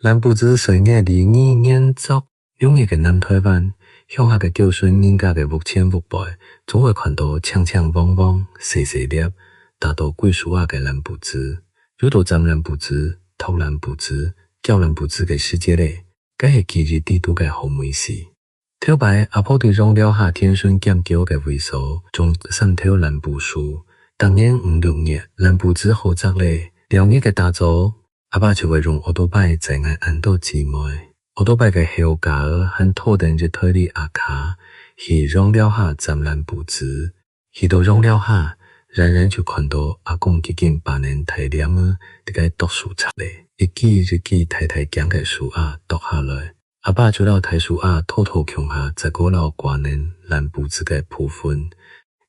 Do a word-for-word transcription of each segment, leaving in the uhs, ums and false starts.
爛布子歲月裡語言作。 六月个南臺灣，鄉下个舊村人家个屋前屋背，總會看到青青黃黃、細細粒，打到歸樹仔个爛布子。又到斬爛布子、擇爛布子、攪爛布子个時節咧，該係記憶裡肚个好味緒。頭擺，阿婆對榕寮下田脣兼橋个位所，種三頭爛布樹。逐年五六月，爛布子好摘咧，尞日个打早， 阿爸就會用奧多拜載𠊎恁多姊妹，奧多拜个後架仔還拖等一台里阿卡，去榕寮下斬爛布子。去到榕寮下，遠遠就看到阿公既經揹等大鐮仔，在該剁樹杈咧，一支一支大大驚个樹椏剁下來。阿爸就摎大樹椏拖拖共下，再過摎掛等爛布子个部分，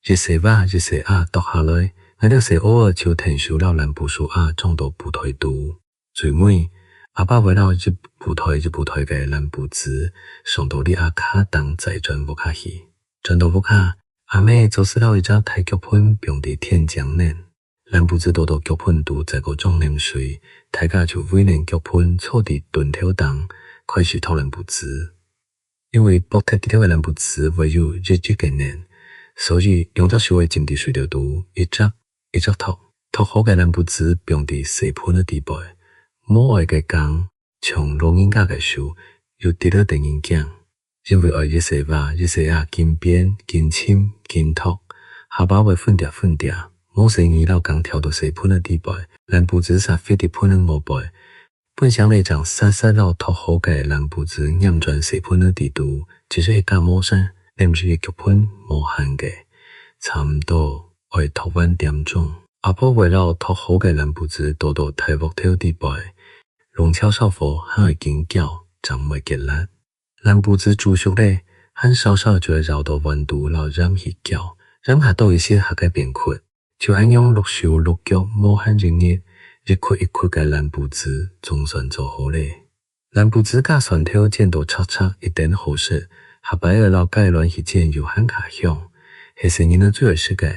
一細椏一細椏剁下來，𠊎兜細孲仔就𢯭手摎爛布樹椏裝到布袋肚。最尾，阿爸會摎一布袋一布袋个爛布子，上到里阿卡頂載轉屋下去。轉到屋下，阿姆做事摎一隻大腳盆放在天井頂，爛布子倒到腳盆肚，再過裝淰水，大家就圍等腳盆坐在凳頭頂，開始擇爛布子。 因為剝忒幾條个爛布子會有溢溢个黏，所以兩隻手愛浸在水頭肚，一隻一隻擇。擇好个爛布子放在細盆仔底背，無愛个梗，像老人家个手，又跌了得人驚。因為愛一細椏一細椏緊編、緊尋、緊擇，下把會粉嗲粉嗲，無細義摎梗跳到細盆仔底背，爛布子煞飛在盆仔外背， 分箱仔正煞煞摎擇好个爛布子拈轉細盆仔底肚，只係一家無聲，淰入去腳盆無閒个。差毋多愛擇完點鐘，阿婆會摎擇好个爛布子倒到大鑊頭底背，用竅燒火還愛緊攪，正毋會結辣。 爛布子煮熟咧，還燒燒就會舀到碗肚摎鹽去攪，鹽下倒一息，下該變滑。就恁樣六手六腳無閒一日，一窟一窟个爛布子總算做好咧。爛布子加蒜頭煎到赤赤，一等好食，下擺愛摎雞卵去煎又還較香，係細人仔最愛食个。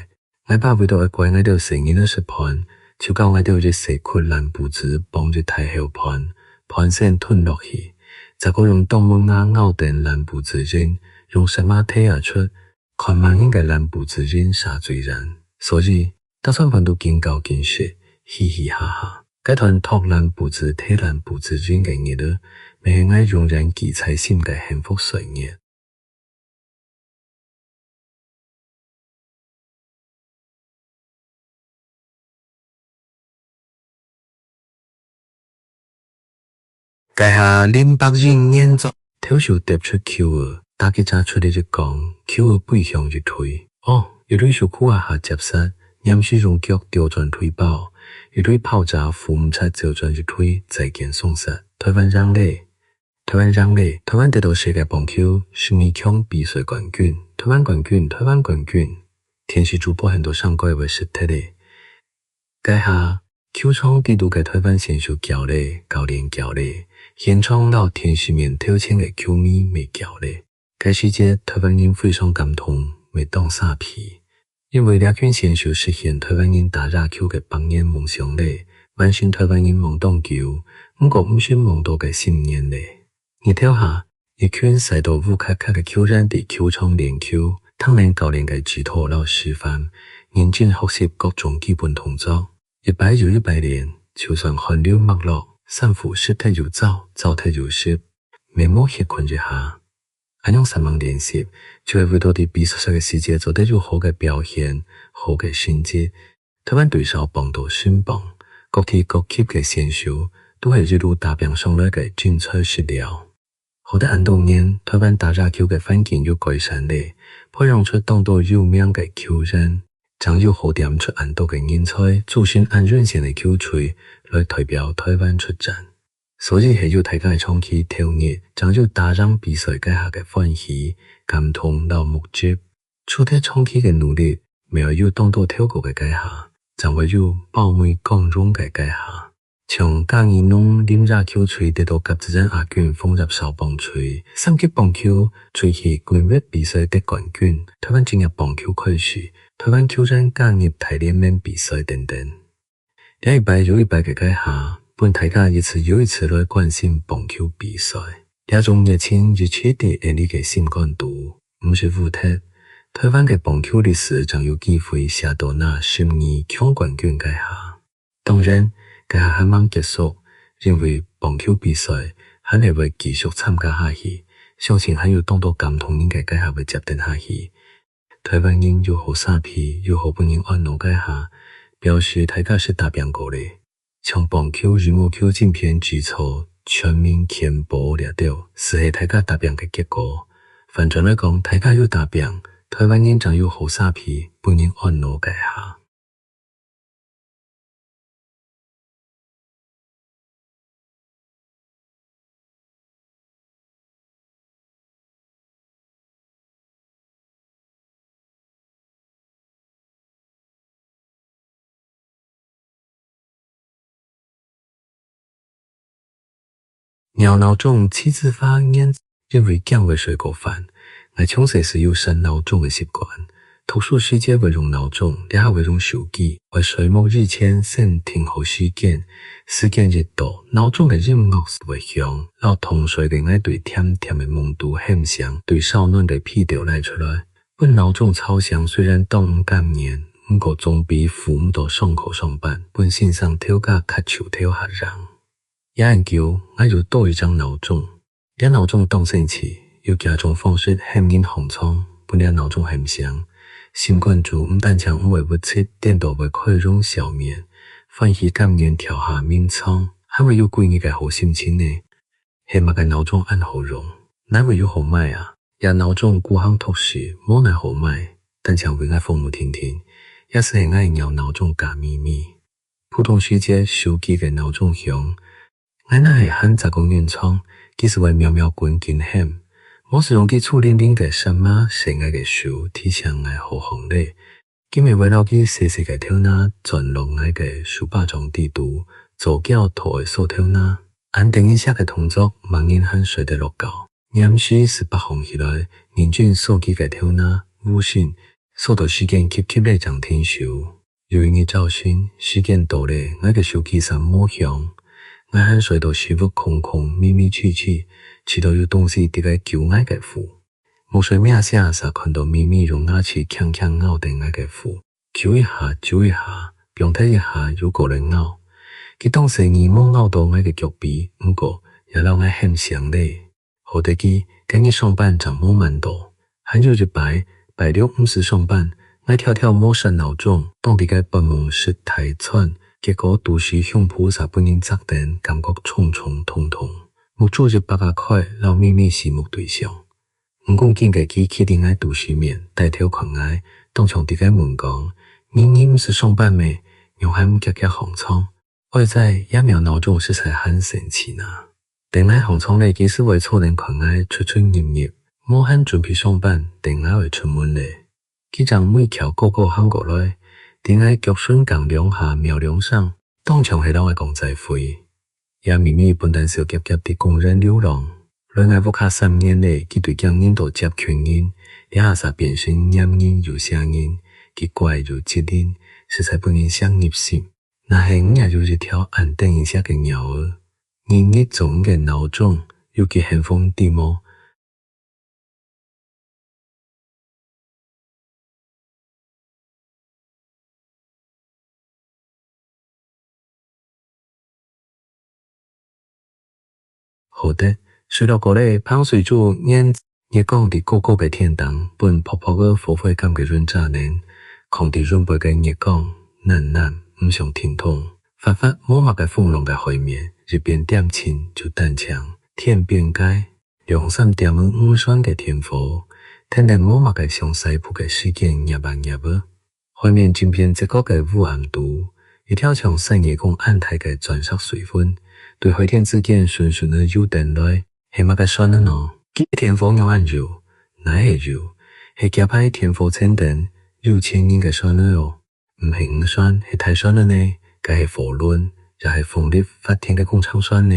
𠊎爸為著愛拐𠊎兜細人仔食飯，就教𠊎兜一細窟爛布子傍一大口飯，飯先吞落去，再過用當門牙咬等爛布子仁，用舌嫲摕啊出，看麼人个爛布子仁射最遠。所以，逐餐飯都緊搞緊食，嘻嘻哈哈。該段擇爛布子、摕爛布子仁个日仔，乜係𠊎永遠記在心个幸福歲月。 該下林伯英原作。投手擲出球仔，打擊者出力一槓，球仔飛向一壘。哦，一壘手跍啊下接殺，黏時用腳調轉壘包，一壘跑者扶毋掣走轉一壘，再見送殺。臺灣贏咧！ 臺灣贏咧！臺灣得到世界棒球十二強比賽冠軍！臺灣冠軍！臺灣冠軍！電視主播喊到聲蓋會失忒咧。該下，球場底肚个臺灣選手噭咧，教練噭咧，現場摎電視面頭前个球迷乜噭咧。該時節，臺灣人非常感動，乜當沙鼻。 因為這群選手實現臺灣人打野球个百年夢想咧，完成臺灣人夢當久，毋過毋識夢到个心願咧。日頭下，一群曬到烏卡卡个球員在球場練球，聽等教練个指導摎示範，認真學習各種基本動作。一擺又一擺練，就算汗流脈落，衫褲濕忒又燥，燥忒又濕，乜無歇睏一下。 恁樣煞猛練習，就係為著在比賽个時節做得有好个表現、好个成績。臺灣隊少棒到神棒，各地各級个選手都係一路打拚上來个真材實料。好得恁多年，臺灣打野球个環境有改善咧，培養出當多有名个球員，正有好點出恁多个人才，組成恁完善个球隊來代表臺灣出戰。 所以係有大家个長期投入，正有打贏比賽該下个歡喜、感動摎目汁。除忒長期个努力，乜愛有當多投稿个該下，正會有包尾光榮个該下。像嘉義農林野球隊得到甲子園亞軍，紅葉少棒隊，三級棒球隊去冠軍比賽得冠軍，臺灣職業棒球開始，臺灣球員加入大聯盟比賽等等。 這一擺又一擺个該下，分大家一次又一次來關心棒球比賽。這種熱情一直在𠊎俚个心肝肚，毋識烏忒。臺灣个棒球歷史正有機會寫到那十二強冠軍該下。當然，該下還吂結束，因為棒球比賽還係會繼續參加下去，相信還有當多感動人个該下會接等下去。臺灣人有好沙鼻，有好分人愛惱該下，表示大家識打拚過咧。 像棒球、羽毛球、晶片製造、全民健保這兜，斯係大家打拚个結果。反轉來講，大家有打拚，臺灣人正有好沙鼻，分人愛惱該下。 鬧鬧鐘，徐子華原。因為驚會睡過飯，𠊎從細斯有設鬧鐘个習慣。讀書時節會用鬧鐘，這下會用手機，愛睡目以前先定好時間。時間一到，鬧鐘个音樂斯會響，摎當睡个𠊎對甜甜个夢肚喊醒，對燒暖个被竇拉出來。 分鬧鐘吵醒雖然當毋甘願，毋過總比赴毋到上課上班，分先生頭家磕手頭較贏。這恁久，𠊎又多一隻鬧鐘。這鬧鐘當生趣，有幾下種方式喊人䟘床，分這鬧鐘喊醒。心肝肚毋單淨毋會鬱卒，顛倒會開容笑面，歡喜甘願跳下眠床，還會有歸日个好心情呢。係麼个鬧鐘恁好用？哪位有好買啊？ 這鬧鐘孤行獨市，無哪好買，單淨為𠊎服務定定，這斯係𠊎个鬧鬧鐘假秘密。普通時節，手機个鬧鐘響，𠊎若係還扎過眠床，佢斯會喵喵滾緊喊。無斯用佢粗伶伶个舌嫲舐𠊎个手，提醒𠊎好䟘咧。 佢乜會摎佢細細个頭那鑽落𠊎个手巴掌底肚，左攪右愛掃頭那。恁得人惜个動作，麼人還睡得落覺？黏時斯擘䟘起來，認真掃佢个頭那，無神，掃到時間及及咧正停手。有一日朝晨，時間到咧，𠊎个手機煞無響。𠊎還睡到屎朏空空，迷迷痴痴，試著有東西在該揪𠊎个褲。 目睡摸醒，煞看到咪咪用牙齒輕輕咬等𠊎个褲，揪一下，揪一下，放忒一下又過來咬。佢當細義無咬到𠊎个腳髀，毋過也摎𠊎喊醒咧。好得佢，該日上班正無慢到。還有一擺，拜六毋使上班，𠊎挑挑無設鬧鐘，當在該發夢食大餐，結果肚屎胸脯煞分人矺等，感覺重重痛痛。目珠一擘啊開，摎咪咪四目對相。 五公斤个佢企在𠊎肚屎面，低頭看𠊎，當像在該問講：「你日毋使上班咩？仰還毋遽遽䟘床？」愛哉，這貓鬧鐘實在還神奇哪！等𠊎䟘床咧，佢斯會坐等看𠊎出出入入，無閒準備上班，等𠊎愛出門咧。佢正尾翹高高行過來，在𠊎腳脣鉥兩下，喵兩聲，當像係摎𠊎講再會。 這咪咪本旦小夾夾在公園流浪，來𠊎屋下三年咧，佢對驚人到接近人，這下煞變成黏人又惜人，佢乖又機靈，實在分人惜入心。若係你也有一條恁得人惜个貓仔，日日做你个鬧鐘，有幾幸福知無？ 好得，睡落過咧，幫睡主願。月光在高高个天頂，分薄薄个火灰感个潤澤等，囥在潤背个月光，暖暖，毋想停動。闊闊，無麼个風浪个海面，一片恬靜又單淨。天邊个 兩三點仔烏酸个天火，跈等無麼个像西部个時間，䁪啊䁪仔。海面盡片直覺个烏暗肚，一條像細耳公恁大个鑽石水痕，對海天之間順順仔游等來，係麼个船仔呢？該天火仰恁幼？哪會幼？係厥排天火層等有錢人个船仔哦。 毋係漁船，係大船仔呢，該係貨輪，也係風力發電个工程船呢。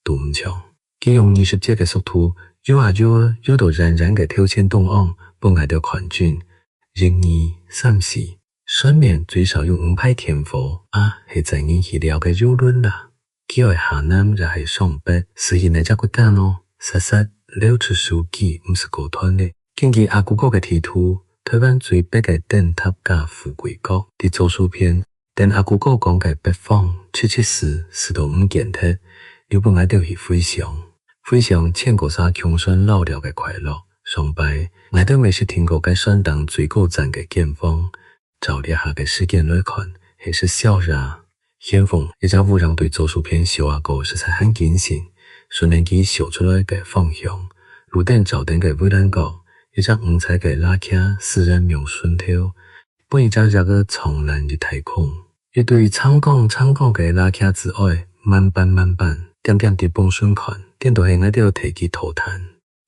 都毋像。佢用二十節个速度，游啊游啊，游到遠遠个頭前中央，分𠊎兜看準。一、二、三、四，船面最少有五排電火，啊，係載人去尞个遊輪啦。佢愛下南也係上北，駛去哪隻國家呢？煞煞，溜出手機，毋識過團咧。根據阿Google个地圖，臺灣最北个燈塔加富貴角，在左手片， 等阿Google講个北方，直直駛，駛到毋見忒，又分𠊎兜去回想。回想千過儕共船遶尞个快樂。上擺，𠊎兜乜識聽過該船頂最高層个間房，照這下个時間來看，係十二夜。嫌風，一隻烏影對左手片咻啊過，實在還驚心。順等佢咻出來个方向，路頂照等个圍欄角，一隻五彩个蝲䗁，自然望船頭， 分一隻翼仔撞爛一大空。一對長光長光个蝲䁶子哀，慢板慢板，恬恬佇傍船看，顛倒係𠊎兜替佢討嘆。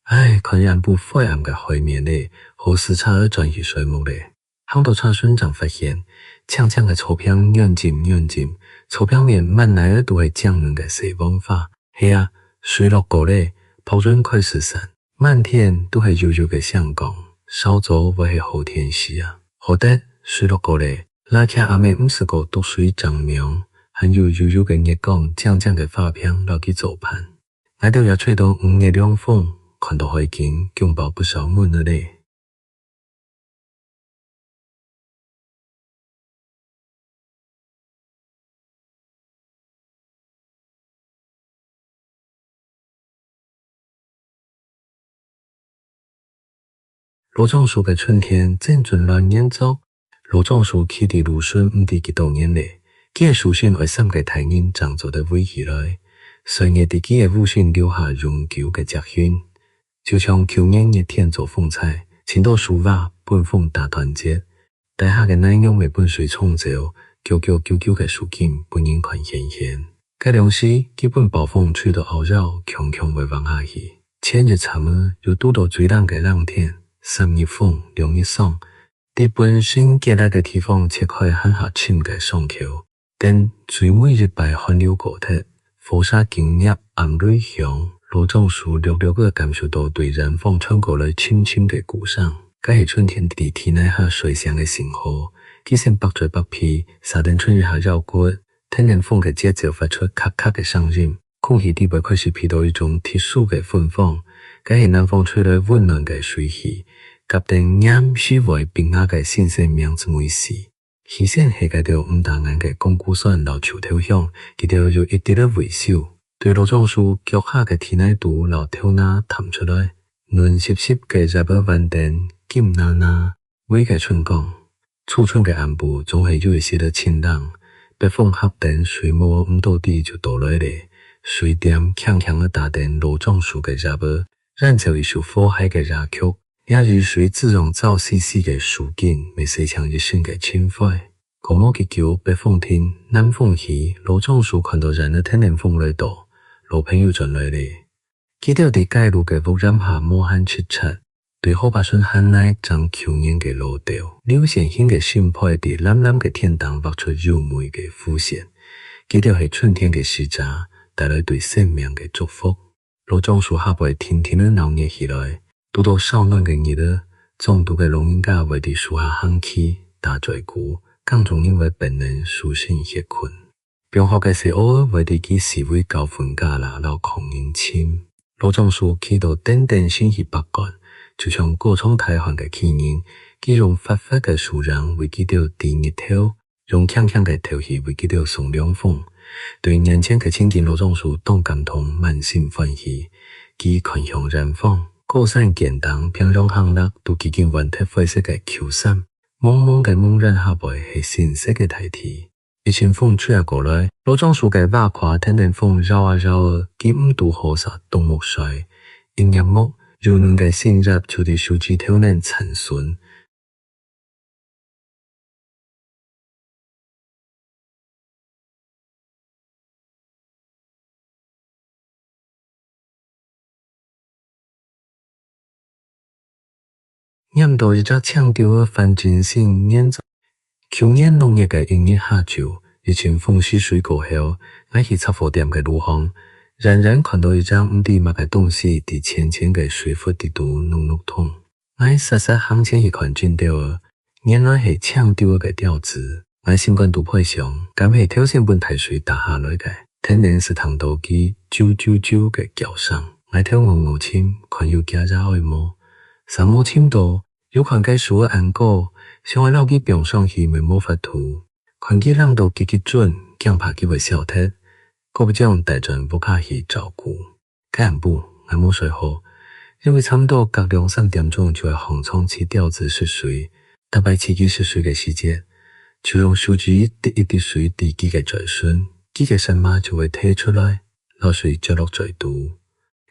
唉，看暗晡灰暗个海面咧，何時車仔轉去睡目咧？行到車脣正發現，青青个草坪軟浸軟浸，草坪面滿哪仔都係靚嫩个細黃花。係啊，水落過咧，白雲開始散， 滿天都係幽幽个星光，韶早會係好天時啊。好得，水落過咧，蝲䁶阿姆毋使過㧾水正望，還有幽幽个月光、靚靚个花坪摎佢做伴。𠊎兜也吹到五月涼風，看到海景，弓包不少悶仔咧。 老樟樹个春天真正亂原作。老樟樹企在路脣毋知幾多年咧，佢个樹身愛三個大人正做得圍起來，歲月在佢个屋身留下永久个跡痕。就像舊年熱天做風搓，盡多樹椏分風打斷截， 底下个泥淥乜分水沖走，勼勼勼勼个樹根分人看現現。該量時，佢分暴風吹到拗腰，強強會橫下去。前一站仔又堵到最冷个冷天，三日風，兩日霜，在本身結辣个地方切開還較深个傷口。 等最尾一擺寒流過忒，火蛇緊捏暗雷響，老樟樹略略仔感受到對遠方傳過來深深个鼓聲。該係春天在地泥下睡醒个信號。佢先擘嘴擘鼻，續等伸一下腰骨，天然風个節奏發出咔咔个聲音。空氣底背開始飛到一種特殊个芬芳，該係南方吹來溫暖个水氣，合等黏時會發芽个新鮮名字味緒。 起先係該兜毋打眼个講古船摎樹頭香，佢兜有一滴仔微笑，對老樟樹腳下个地泥肚摎頭那探出來，嫩濕濕个葉仔彎等，金那那，圍个春光。初春个暗晡總係有一息仔清冷，北風合等水霧毋多知就到來咧，水點輕輕仔打等老樟樹个葉仔，染走一首火海个夜曲。 這雨水滋養燥絲絲个樹根，乜洗淨一身个塵灰。過無幾久，北風停，南風起，老樟樹看到遠仔天然風來到，老朋友轉來咧。佢兜在街路个屋簷下無閒直掣，對河壩脣喊來正舊年个老調。流線型个心配在藍藍个天頂畫出優美个弧線。佢兜係春天个使者，帶來對生命个祝福。 老樟樹下背定定仔鬧熱起來，堵到燒暖个日仔，莊肚个老人家會在樹下行棋、打嘴鼓，耕種人會分等樹身歇睏。放學个細孲仔會在佢四圍交換旮旯摎囥人尋。老樟樹企到頂頂身軀百官，就像高長大漢个巨人，佢用闊闊个樹影圍佢兜遮日頭， 用輕輕个敨氣為佢兜送涼風。對眼前个情景，老樟樹當感動，滿心歡喜。佢看向遠方，高山巒頂，平洋坑壢都既經換忒灰色个舊衫，濛濛个濛雲下背係新色个大地。一陣風吹啊過來，老樟樹个椏桍跈等風搖啊搖仔，佢毋知好煞啄目睡。一𥍉目，幼嫩个新葉就在手指頭頂綻筍。 黏到一隻青鳥仔，翻身伸眼。舊年六月个一日下晝，一陣風時水過後，𠊎去雜貨店个路項，遠遠看到一隻毋知麼个東西在淺淺个水窟底肚淰淰動。 𠊎煞煞行前去看真兜仔，原來係青鳥仔个調子。𠊎心肝肚背想，敢係頭先分大水打下來个？天頂就聽到佢啾啾啾个叫聲，𠊎頭昂昂尋，看有厥爺哀無。煞無尋到，又看該樹仔恁高，想愛摎佢放上去乜無法度。看佢躘到極極準，驚怕佢會消忒，故不將帶轉屋下去照顧。 該暗晡，𠊎無睡好，因為差毋多隔兩三點鐘就愛䟘床飼鳥仔食水，逐擺飼佢食水个時節，就用手指一滴一滴水滴佢个嘴脣，佢个舌嫲就會提出來，摎水啜落嘴肚。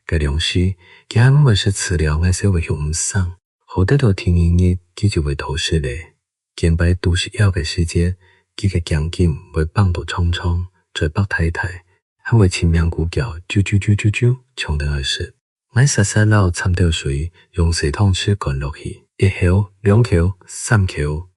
該量時，佢還毋會食飼料，𠊎就會畜毋生，好得到第二日，佢就會討食咧。 見擺肚屎枵个時節，佢个頸根會挷到長長，嘴擘大大，還會盡命牯叫，啾啾啾啾啾，衝等愛食。𠊎煞煞摎插兜水，用細湯匙灌落去，一口、兩口、三口。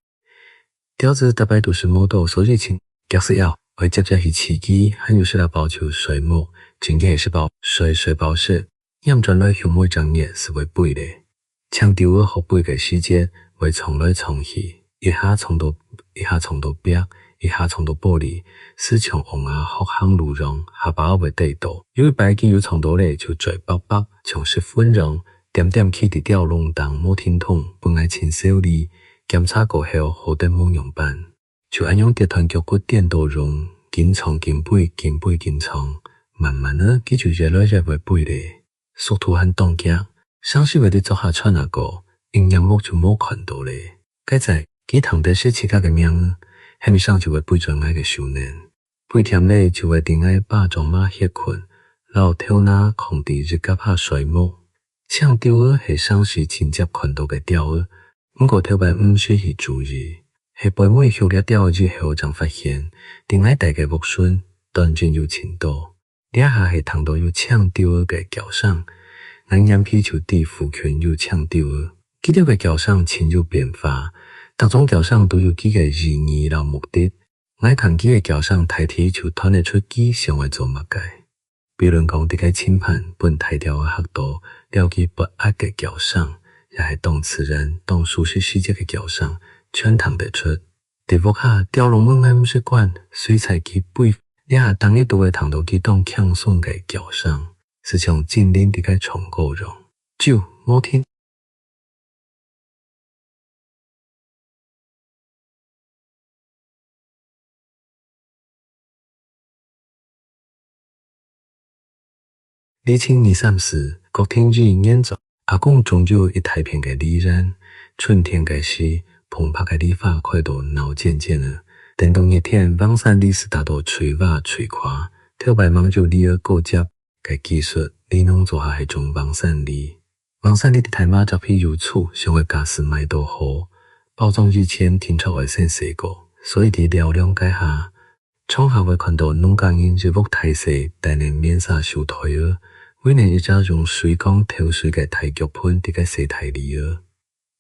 鳥仔逐擺都食無多，所以盡遽食枵，愛輒輒去飼佢，還有食啊飽就睡目，真經係食飽睡，睡飽食。 拈轉來畜每隻月就會飛咧。青鳥仔學飛个時節，會撞來撞去，一下撞到，一下撞到壁，一下撞到玻璃，就像嬰仔學行路樣，下把會跌倒。有一擺佢又撞到咧，就嘴擘擘，像失魂樣，恬恬企在鳥籠頂無停動，分𠊎盡愁慮，檢查過後，好得無仰般。 就恁樣跌斷腳骨顛倒勇，緊撞緊飛，緊飛緊撞，慢慢仔，佢就越來越會飛咧，速度還當遽，成時會在桌下竄啊過，一𥍉目就無看到咧。該在，佢聽得識自家个名，喊一聲就會飛轉𠊎个手裡。飛悿咧就會在𠊎巴掌嫲歇睏，摎頭那囥在翼胛下睡目。青鳥仔係成時盡輒看到个鳥仔，毋過頭擺毋識去注意， 係背尾畜這鳥仔以後正發現，在𠊎戴个屋脣，斷真有盡多。這下係聽到有青鳥仔个叫聲，𠊎黏皮就知附近有青鳥仔。佢兜个叫聲盡有變化，逐種叫聲都有佢个意義摎目的。𠊎聽佢个叫聲大體就揣得出佢想愛做麼个。 比論講在該尋伴分大鳥仔嚇到，了佢發閼个叫聲，也係當自然、當舒適時節个叫聲，全聽得出。在屋下，鳥籠門𠊎毋識關，隨在佢飛，這下逐日都會聽到佢當輕鬆个叫聲，就像精靈在該唱歌樣，啾，無停。 二零二三四，郭亭予原作。阿公種有一大片个梨園，春天个時，蓬白个梨花開到鬧煎煎仔。等到熱天，橫山梨就打到垂椏垂椏，頭擺吂有梨仔高接个技術，梨農做下係種橫山梨。 橫山梨在大嫲隻皮有蛀，想愛價數賣到好，包裝以前定著愛先洗過，所以在尞涼該下，常下會看到農家人一屋大細，戴等棉紗手袋仔，圍等一隻用水管透水个大腳盆在該洗大梨仔。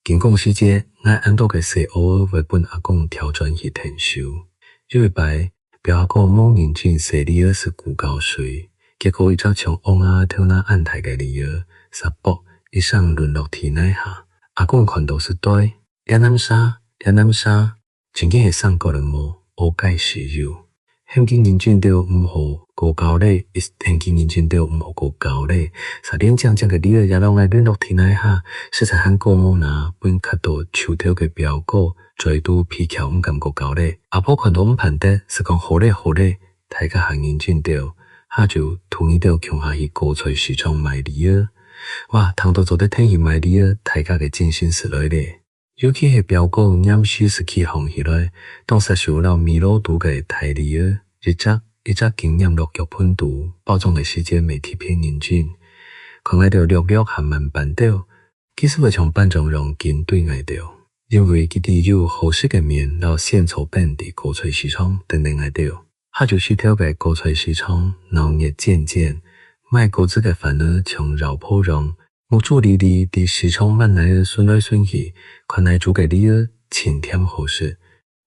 緊講時節，𠊎恁多个細蚵仔會分阿公調轉去𢯭手。有一擺， 表阿哥無認真洗梨仔就牯摎水，結果一隻像嬰仔頭那恁大个梨仔，煞噗一聲輪落地泥下。阿公看到就對：「這男儕，這男儕，真經係生過了無？屙該時有！」喊佢認真兜毋好過搞咧，喊佢認真兜毋好過搞咧，煞連靚靚个梨仔也摎𠊎輪落地泥下，實在還過無哪，分磕到臭頭个表哥 嘴嘟皮翹毋敢過搞咧。阿婆看到毋盼得，就講：「好咧，好咧，大家較認真兜，下晝渡你兜共下去果菜市場賣梨仔。」哇，聽到做得跈去賣梨仔，大家个精神就來咧。尤其係表哥黏時就企䟘起來，當煞手摎米籮肚个大梨仔，一隻一隻緊拈落腳盆肚，包裝个時節乜特別認真，看𠊎兜略略還慢半兜， 佢就會像班長樣緊追𠊎兜，因為佢知有好食个麵摎仙草冰在果菜市場等等𠊎兜。下晝時頭个果菜市場鬧熱煎煎，賣果子个販仔像鷂婆樣，目珠利利在市場滿哪仔巡來巡去，看哪做个梨仔盡甜好食。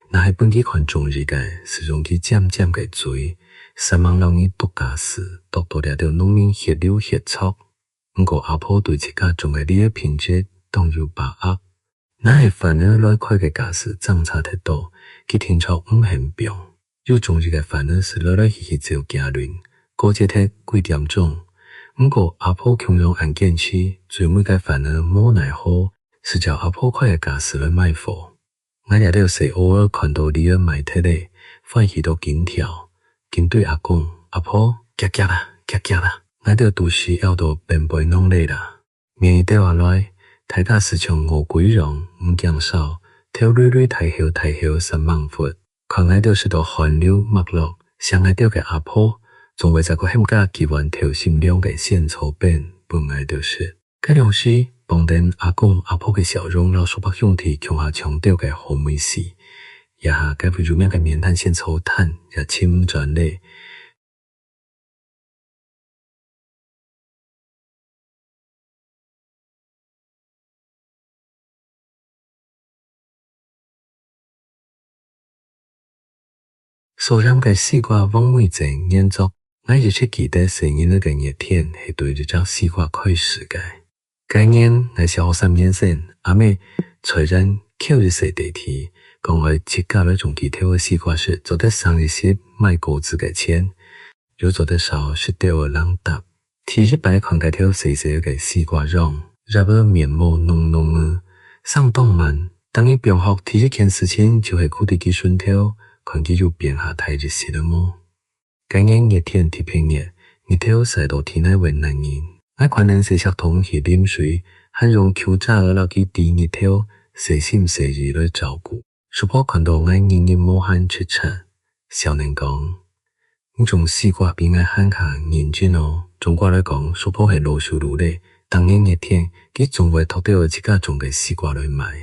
若係分佢看中意个，就用佢尖尖个嘴，煞吂摎你剁價數，剁到這兜農民血流血著。 毋過阿婆對自家種个梨仔品質當有把握，若係番仔來開个家私爭差忒多，佢定著毋肯放。有中意个番仔斯來來去去走街輪，過節忒幾點鐘。毋過阿婆共樣恁堅持，最尾个番仔無奈何，斯照阿婆開个家私來賣貨。 𠊎這兜細孲仔看到梨仔賣忒咧，歡喜到緊跳，緊對阿公、阿婆：「遽遽啦，遽遽啦！𠊎兜肚屎枵到變背囊咧啦！」面一兜下來，大家斯像餓鬼樣，毋驚燒，頭犁犁大口大口煞猛拂，看𠊎兜食到汗流脈落，惜𠊎兜个阿婆，總會再過喊加幾碗透心涼个仙草冰分𠊎兜食。 該量時，傍等阿公阿婆个笑容摎叔伯兄弟共下搶兜个好味緒，這下該位有名个麵攤仙草攤也尋毋轉咧。 素醃个西瓜黃味噌原作。𠊎一直記得細人仔个熱天係對一隻西瓜開始个。該年，𠊎小學三年生，阿姆在園剾一細垤地，講愛自家來種幾頭个西瓜食，做得省一息買果子个錢，又做得少食兜仔零嗒。 第一擺看該頭細細个西瓜秧，葉仔綿茂濃濃仔，生當慢。逐日放學第一件事情就係跍在佢脣頭，看佢有變較大一息仔無。該年熱天特別熱，日頭曬到地泥會焫人。𠊎擐等細錫桶去淋水，還用舊遮仔摎佢抵日頭，細心細意來照顧。 叔婆看到𠊎日日無閒直掣，笑等講：「你種西瓜比𠊎還較認真哦！」總括來講，叔婆係老手路咧，逐年熱天，佢總會擇兜自家種个西瓜來賣。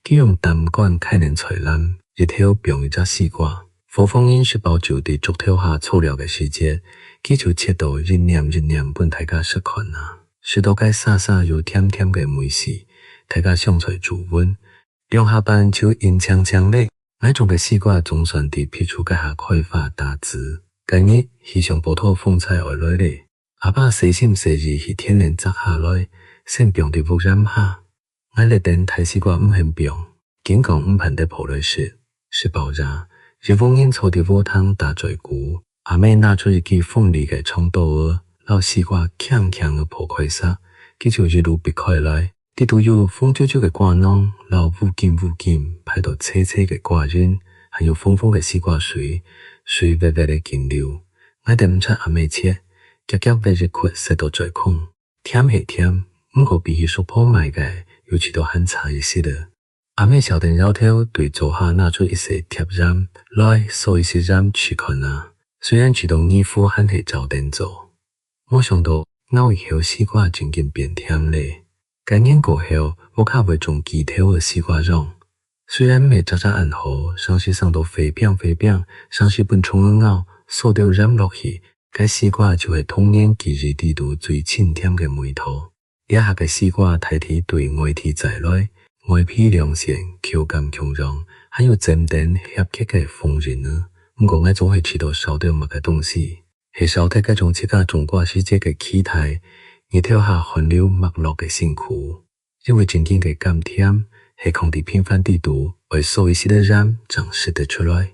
佢用擔竿㧡等菜籃，一頭放一隻西瓜。伙房人食飽晝在竹頭下坐尞个時節，佢就切到一捻一捻分大家食看啊。食到該沙沙又甜甜个味緒，大家相賽注文， 兩下半就硬淨淨咧。𠊎種个西瓜總算在別處該下開花打子。該日，氣象報導風災愛來咧，阿爸細心細意去田裡摘下來，先放在屋簷下。𠊎掠等大西瓜毋肯放，緊講毋盼得抱來食。食飽夜，一屋人坐在禾埕打嘴鼓，阿姆拿出一支鋒利个長刀仔，摎西瓜輕輕仔破開煞，佢就一路必開來。 裡肚有紅啾啾个瓜瓤，摎烏金烏金、排到齊齊个瓜仁，還有紅紅个西瓜水，水滑滑仔緊流。𠊎等毋掣阿姆切，遽遽挖一窟塞到嘴空。甜係甜，毋過比起叔婆買个，又試著還差一息仔。阿姆笑等搖頭，對灶下拿出一細碟鹽，來，掃一息鹽試看啊。雖然試著疑狐，還係照等做。 無想到，咬一口，西瓜正經變甜咧。該年過後，屋下會種幾頭个西瓜秧。雖然毋係隻隻恁好，成時生到肥餅肥餅，成時分蟲仔咬，掃兜鹽落去，該西瓜就係童年記憶裡肚最清甜个味道。這下个西瓜大體對外地載來，外皮亮鮮，口感共樣，還有浸等合格个紅仁仔。毋過𠊎總係試著少兜麼个東西。 係少忒該種自家種瓜時節个期待，日頭下汗流脈落个辛苦。因為正經个甘甜，係囥在平凡裡肚，愛掃一息仔鹽正食得出來。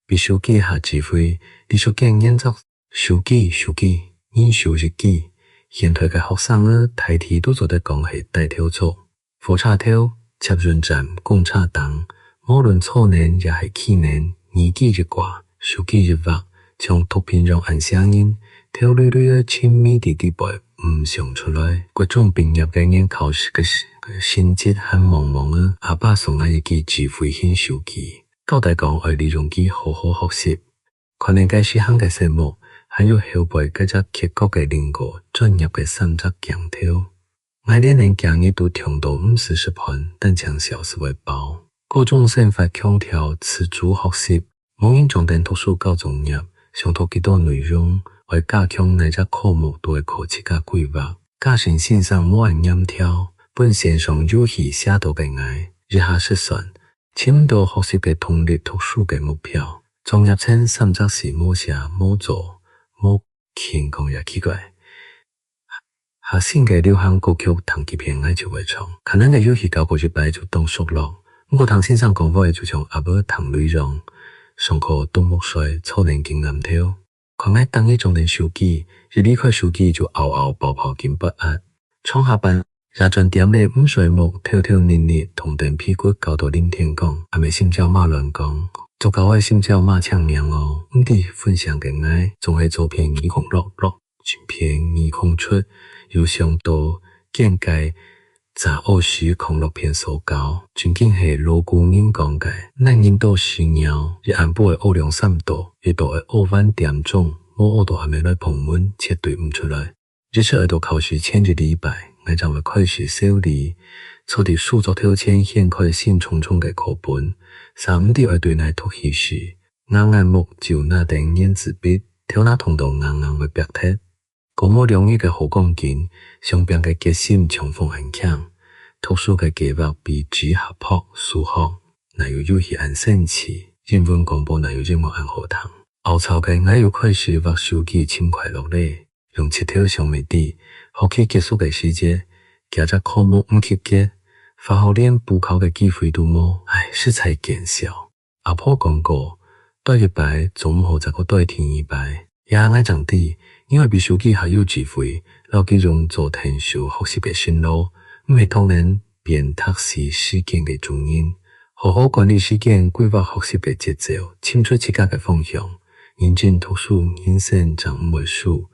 比手機較智慧。李淑娟原作。手機，手機，人手一機。現代个學生仔大體都做得講係帶頭族。火車頭、捷運站、公車頂，無論坐等也係企等，耳機一掛，手機一劃，像毒品樣恁餳人，頭犁犁仔沉迷在裡背，毋想出來。國中畢業該年考試个成績還茫茫仔，阿爸送𠊎一支智慧型手機。 交代講愛利用佢好好學習。看等該時行个節目，還有後背該隻缺角个蘋果，專業个三隻鏡頭。𠊎連等幾日都暢到毋使食飯，單淨笑斯會飽。高中生活強調自主學習，無人掌等讀書交作業，想讀幾多內容，愛加強哪隻科目都愛靠自家規劃。假使先生無恁嚴條，分線上遊戲嚇著个𠊎，一下失算，尋毋著學習个動力、讀書个目標。作業前三隻字無寫、無做、無 輕講也奇怪。下新个流行歌曲聽幾遍𠊎就會唱，可能个遊戲搞過一擺就當熟絡。毋過聽先生講話就像鴨仔聽雷樣，上課啄目睡，坐等緊頷頭。看𠊎逐日掌等手機，一離開手機就嗷嗷咆咆緊發閼。上下班 夜轉點咧毋睡目，頭頭日日痛等屁股搞到臨天光，阿姆心焦媽亂講，做狗仔心焦媽青盲哦，毋知分醒个𠊎，總係做片耳空落落，一片耳空出，又想到見該隻屙屎空落片所搞，真經係老古人講个，男人多屎尿，一暗晡會屙兩三到，一到會屙完點鐘，無屙到阿姆來碰門，絕對毋出來。 一直愛到考試前一禮拜，𠊎正會開始愁慮，坐在書桌頭前掀開新重重个課本，煞毋知愛對哪讀起時，吾眼目就拿等原子筆，頭那痛到硬硬會煏忒。過無兩日个好光景，上班个決心像風恁輕，讀書个計畫比紙還薄，數學哪有遊戲恁生趣，英文廣播哪有音樂恁好聽。懊躁个𠊎又開始滑手機尋快樂咧。 用膝頭想乜知，學期結束个時節，幾隻科目毋及格，化學連補考个機會都無，唉，實在見笑。阿婆講過，呆一擺，總毋好再過呆第二擺。這下𠊎正知，人愛比手機還有智慧，摎佢用做𢯭手學習个新路，毋係當然變讀書時間个主人。好好管理時間，規劃學習个節奏，尋出自家个方向，認真讀書，人生正毋會輸。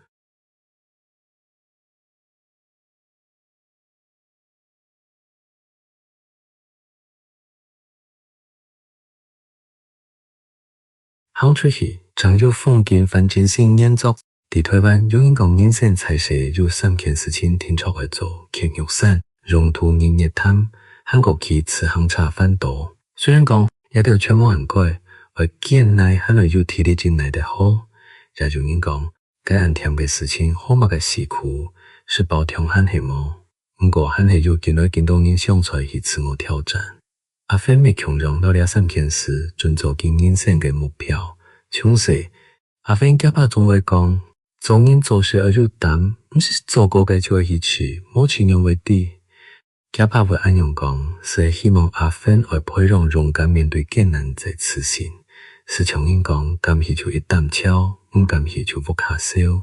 行出去，正有風景翻真新原作。在臺灣，有人講人生在世有三件事情定著愛做：蹶玉山、泳渡日月潭，還過騎自行車環島。雖然講這兜全無恁該，愛健耐還愛有體力正耐得何，也有人講， 該恁悿个事情，好麼个辛苦，食飽暢閒係無？毋過還係有緊來緊多人想出去自我挑戰。阿芬乜共樣摎這三件事準做佢人生个目標。從細，阿芬厥爸總會講，做人做事愛有膽，毋係做過个就愛去試，無試仰會知。 厥爸會恁樣講，係希望阿芬愛培養勇敢面對艱難个自信。就像人講，敢去就一擔樵，毋敢去就屋下愁。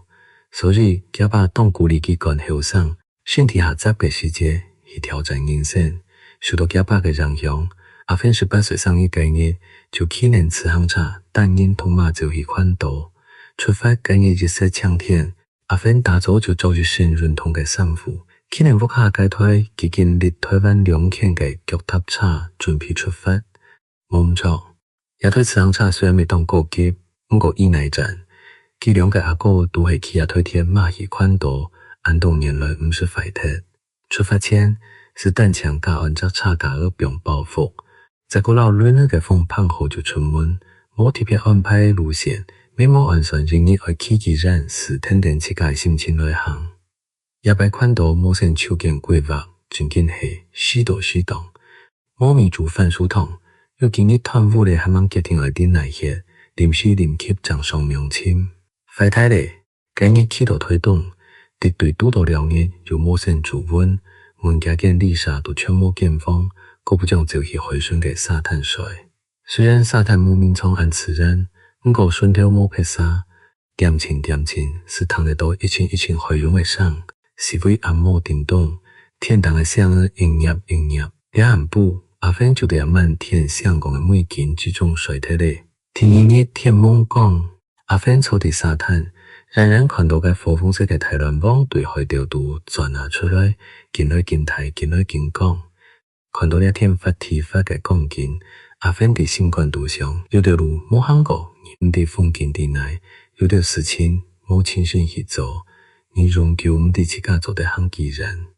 所以，厥爸當鼓勵佢趕後生，身體還紮个時節去挑戰人生。受到厥爸个影響，阿芬十八歲生日該日，就騎等自行車，單人獨馬走去環島。出發該日日色青天， 阿芬打早就著一身運動个衫褲，騎等屋下該台既經歷臺灣兩圈个腳踏車，準備出發。無毋著，這台自行車雖然乜當高級，毋過已耐戰，佢兩個阿哥都係騎這台鐵馬去環島，恁多年來毋識壞忒。出發前，就單淨加安隻車架仔放包袱， 再過摎輪仔个風嗙好就出門，無特別安排路線，乜無按算一日愛騎幾遠，就跈等自家个心情來行。這擺環島無先就見規劃，正經係時到時當。無米煮番薯湯，有幾日斷烏咧還吂決定愛佇哪歇，臨時臨急正上網尋。壞忒咧！ 該日騎到臺東，敵對堵到尞日，又無先注文，問幾間旅社都全無間房，姑不將走去海脣个沙灘睡。雖然沙灘無眠床恁自然，毋過脣頭無別儕，恬靜恬靜，就聽得到一陣一陣海湧个聲，四圍暗摸叮咚，電筒个聲仔一𥍉一𥍉。這暗晡，阿芬就在這滿天星光个美景之中睡忒咧。第二日天濛光， 阿芬坐在沙灘，遠遠看到該火紅色个大卵黃對海底肚鑽啊出來，緊來緊大，緊來緊光。看到這天發地發个光景，阿芬在心肝肚想：有兜路無行過，你毋知風景在哪；有兜事情無親身去做，你永久毋知自家做得行幾遠。